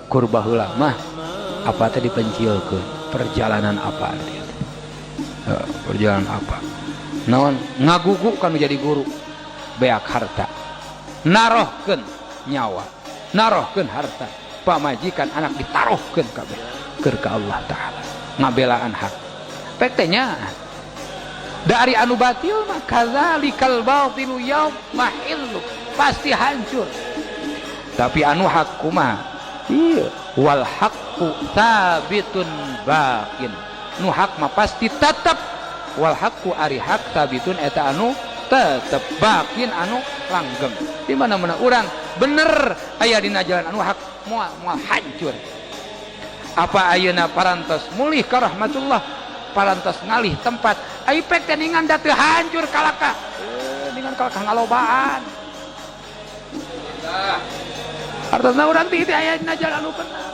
Kur baheula mah apa teh dipencilkeun perjalanan apa teh? Perjalanan apa? Naon ngagugu kanu jadi guru beak harta. Narohkeun nyawa, narohkeun harta, pamajikan anak ditaruhkeun kabeh keur ka Allah Ta'ala ngabelaan hak. Pek teh nya dari anu batil mah kazalikal batilu yadmahillu, pasti hancur. Tapi anu hak kumaha? Iya, wal haqqu tsabitun baqin. Nu hak mah pasti tetep. Wal haqqu ari hak tsabitun eta anu tetep, baqin anu langgeng. Di mana-mana urang bener aya dina jalan anu hak moal moal hancur. Apa ayeuna parantos mulih ka rahmatullah, parantos ngalih tempat. Ai pek teh ningan da teu hancur kalaka. Ningan kalaka ngalobaan. Artosna urang teh aya dina jalan anu bener.